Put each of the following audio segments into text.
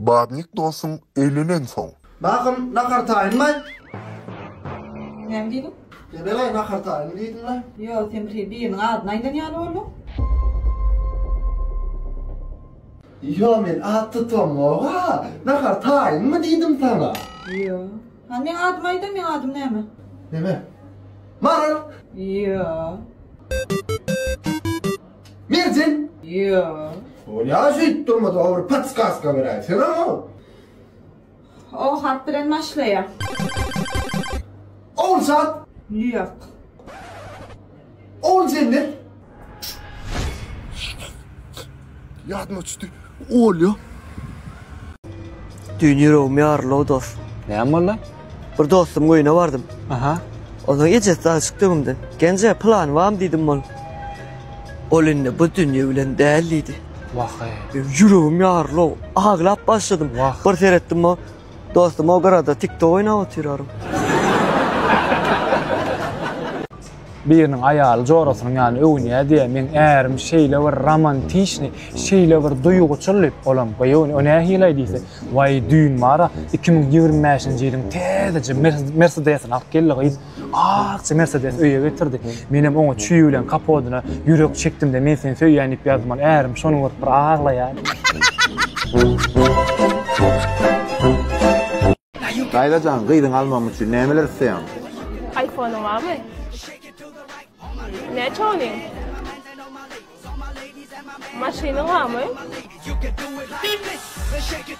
Babnik dostuň öýlenensoň. Bakym, nahar taýynmy? Näme diýdiň? Nebelaý nahar taýynmy diýdim-le. Ýok, sen bir biriniň adyny aýdan ýaly bolduň. Ýo, men at tutamok-a. Nahar taýynmy diýdim saňa. Ýo. Hany meň adymy aýda, meň adym näme? Neme? Maral! Ýo. Merjen! Ýo. Bolýa şeýdip durmasa bir podskaska beräýsene. O harp bilen başlaýar. Ogulşat! Ýok. Oguljennet! Ýadyma düşdi. Olýa. Düýn ýüregim ýaryl-ow dos. Näme boldy? Bir dostumyň öýüne bardym. Aha. Onsoň ejesi dagy çykdy öňümden. Genje, pylany barmy diýdim ol. Ol indi bu dünýe bilen däl diýdi. Wah-eý. Ýüregim ýaryl-ow. Aglap başladym. Wah. Bir seretdim o dostum o gyrada TikTok oýnap otyr arym. Biriniň aýaly jorasynyň ýanyna öwünýär diýýär, meň ärim şeýle bir romantiçnyý, şeýle bir duýguçyl diýip, olam gyýw, o nähili-aý diýse, waý düýn bar-a, 2025-nji ýylyň täzeje Mersedesini alyp geldi gyz, akja Mersedes öýe getirdi. Menem oňa çüý bilen kapodyna ýürek çekdim-de, men seni söýýän diýip ýazdym, ol ärim şony görüp bir aglaýar. Daýza jan, gyzyňy almagym üçin nämeler isleýäň? Aýfonyň barmy? Näçe onyň? Maşynyň barmy?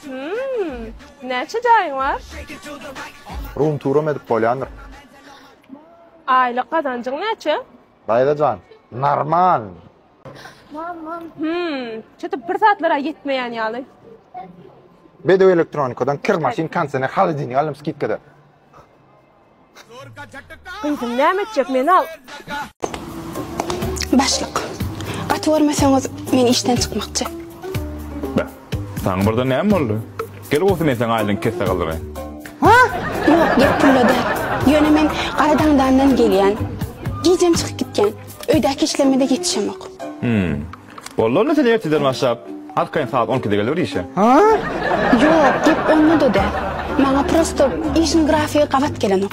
Hmm, näçe jaýyň bar? Rum turam edip bolýandyr. Aýlyk gazanjyň näçe? Daýza jan, normal. Hmm, çytyp bir zatlara ýetmeýän ýaly. Bedew elektronikadan kir maşyn, kondisioner, holodilnik aldym skidkada. Gyzym näme etjek meni al. Başlyk, gaty görmeseňiz men işden çykmakçy. Be, saňa birden näme boldy? Gel gowsy men seň aýlygyňy kesse galdyraýyn. Ha? Ýok, gep pulda däl. Ýöne men gara daňdandan gelýän. Gijem çykyp gitýän. Öýdäki işlerime-de ýetişemok. Hmm. Boldy onda sen ertirden başlap, arkaýyn sagat on ikide geliber işe. Ha? Ýok, gep onda-da däl. Maňa prosto işiň grafigi gabat gelenok.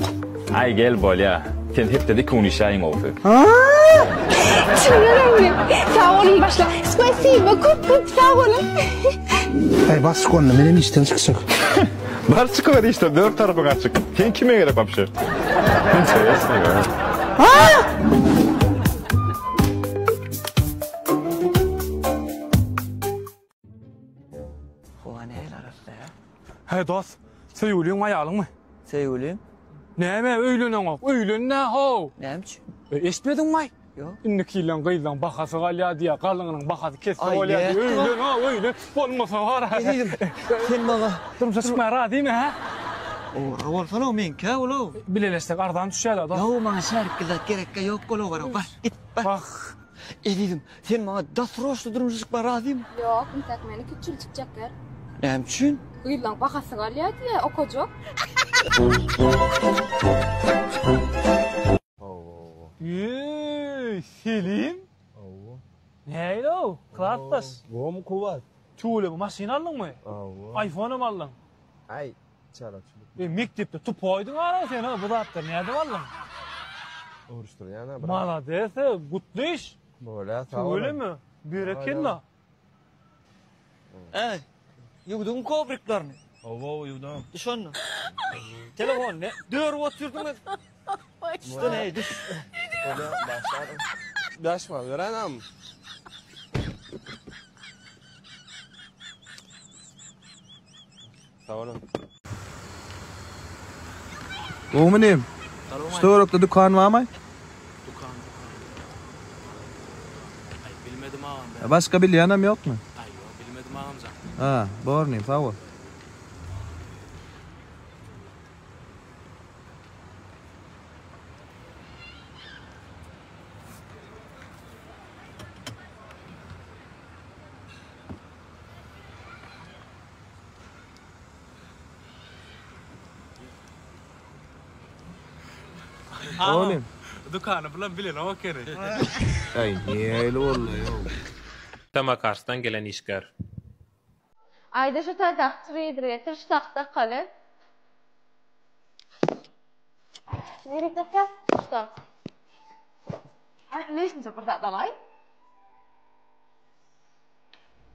Aý gel bolýa. Sen hepdede iki gün işläýiň gowsy. Ha? Çyndanmy? Sag boluň başlyk. Spasibo, köp köp sag boluň. Aý bas onda menem işden çykjak. Bar çykyber işden dört tarapyň açyk. Sen kime gerek wapşe? Interesnyý. Howa nähili arassa ýa? He dos, söýgüliň aýalyňmy? Söýgülim. Näme öýleneňok? Öýlen-dä how! Näme üçin? E, eşitmediňmi? Ýok. Indiki ýyllaň gyzlaň bahasy galýar diýýär, galyňynyň bahasy kesse Aý, bolýar diýýär. nätdi Öýlen, how, öýlen. Bolmasa bar. Ezizim, sen maňa Durmuşa çykmaga razymy, hä? Ogurly bolsana, meňkä ol-ow. Bileleşsek arzan düşýär-dä, dos. Ýok, maňa şärikli zat gerekkä ýok ol-ow, gara, bar, git, bar. Wah. Ezizim, sen maňa dosroçno durmuşa çykmaga razymy? Ýok, intäk meni kiçi ýyl çykjaklar. Näme üçin? Gyzlaň bahasy galýar diýýär, okajak. Eý, Selim? Hawa. Nähili-ow, klasdaş? Gowmy Kuwwat? Tüweleme maşyn aldyňmy? Hawa. Aýfonam aldyň. Aý, çalaçylyk. E, mekdepde tupoýdyň ara sen, bu zatlary nädip aldyň? Öwrüşdirýän-ä brat. Malades, e, gutly iş. Bolýa, sag bol. Tüweleme, berekella. Äý, ýuwduňmy kobriklerini? Hawa, ýuwdum. Düş onda. Telefon ne? Dörüp otyrdyň. Düşsene, eý, düş. Bolýa, başlaryn. Bäş manat beräýnämi? Sag boluň. Gowumy inim? Şu töwerekde dükan barmy? Dükan dükan. Aý bilmedim agam ben. Başga bilýänem ýokmy? Aý ýok bilmedim agamjan. Ha, bor inim, sag bol. Olim. Dükany bulam bilenok ekeni. Aý, nähili boldy-ow? Samakarsdan gelen işgär. Aýda şu taýdaky telewizor getir, şu tak dakaly. Nereye dakýas? Şu tak. Aý, leşinje bir zat alaý.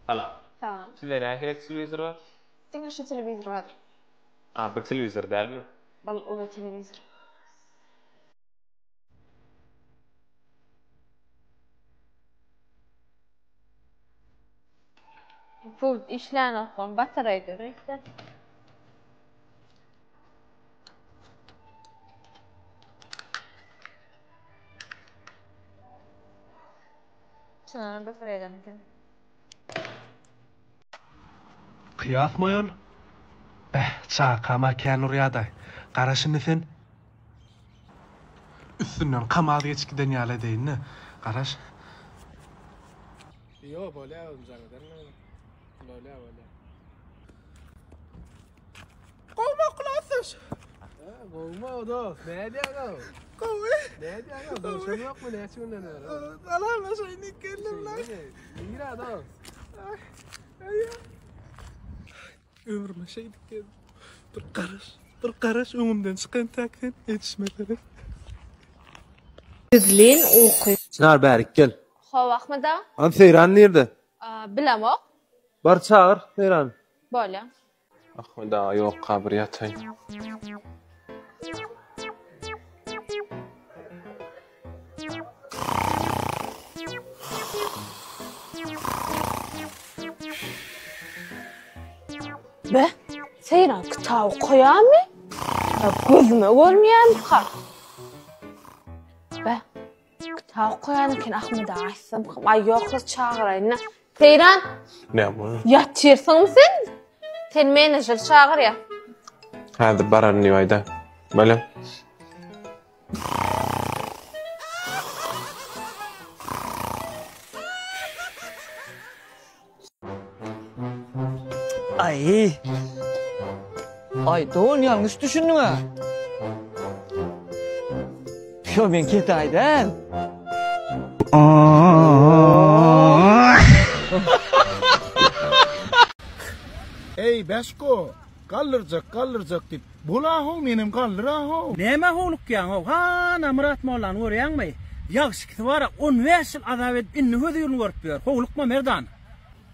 Salam. Salam. Sizde nähili telewizor bar? Diňe şu telewizor bar. A, bir telewizor dälmi? Bul uly telewizor. Pult işlänok oň batareýa döreyse. Çynarym batareýadan eken. Kyýasmaý ol. Beh, çagakam-a kän urýadaý. Garaş indi sen. Üstünden kamaz geçip giden ýaly edeýin-de. Garaş. Ýo, bolýa özüm jaň ederin ony. Bolýa, bolýa. Gowmy klasdaş? Gowmy o dost? Nädýäň-ow? Gowy. Nädýäň-ow? Duşan ýokmy näçe günden bäri? Salamlaşaýyn geldim lan. Nirä dost? Ömrüme şeýdip geldim. Bir garaş, bir garaş öňümden çyk entäk sen, ýetişmesene. Gizlin uky. Çynar bärik gel. Hawa Ahmet aga. Hany Seýran nirde? Bilemok. Bar çagyr Seýrany. Bolýa. Ahmet aga ýokka bir ýataýyn. Be, Seýran kitap okaýarmy? Ýa gözüme görünýärmika? Be, kitap okaýan eken Ahmet aga aýtsamkam. Aý ýok, çagyraýyn-da. Seýran! Näme boldy? Ýatyrsyňmy sen? Sen menejer çagyrýar. Häzir bararyn diýip aýda. Bolýa. Aý. Aý, dogan ýalňyş düşündiň-ä. Ýo, men ketaý däl. Eý, Bäşko, galdyrjak, galdyrjak diýip, bol-a-how, menem galdyr-a-how. Nämä howlukýaň-ow, hana Myrat mollany görýäňmi? Ýagşy ikisi bar-a, on bäş ýyl azap edip indi hözirini görüp ýör. Howlukma, Merdan.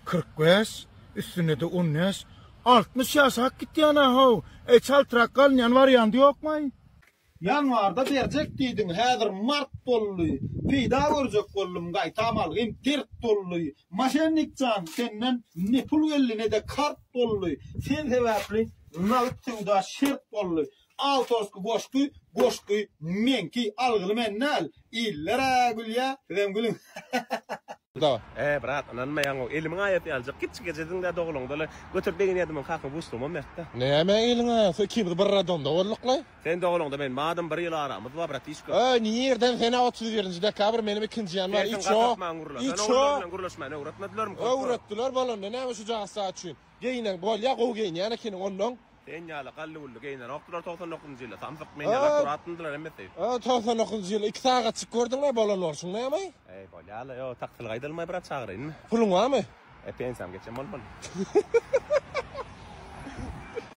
45, üstüne-de on bäş, 60 ýaşap gitýän-a-how. Eý, çaltrak galynýan wariandy ýokmaý? Ýanwarda berjek diýdiň, häzir mart boldy. Peýda görjek boldum, gaýtam algym dert boldy. Maşennik jan, senden ne pul geldi, ne-de kart boldy. Sen sebäpli nagt söwda şert boldy. Awtorski goşgy, goşgy meňki, algyly men däl. Iller-ä gülýä, sizem gülüň. E, brat, ynanmaýaň-ow, elimiň aýasy ýaljak, kiçijik ejediň-dä dogulaňda-la, göterip begenýärdim oň kakaň buşlugymam berdi-dä. Näme eliň aýasy, ikimiz bir roddomda bolduk-laý. Sen dogulaňda men bardym, bir ýyl aramyz bar, bratişka. Öý, nirden, sen-ä 31-nji dekabr, menem ikinji ýanwar, Dersiň i ço, gatatmaň gürle, i sen ço. ogullar bilen gürleşmäni öwretmedilermi, körpe? Öwretdiler, bolanda näme şujagaz saat üçin. Geýinen bolýa, gowy geýinýän ekeniň, onnoň. Sen ýaly gally-gully geýnenokdylar 99-njy ýylda, samsyk, men ýaly akkuratnydylar hemmesi. Ö, 99-njy ýyl iki sagatjyk gördüň-le, bolan bolşuň näme? Eý, bolýa-la, ýo, taksyly gaýdalmaý, brat, çagyraýynmy? Puluň barmy? E, pensiýam geçen bolmaly.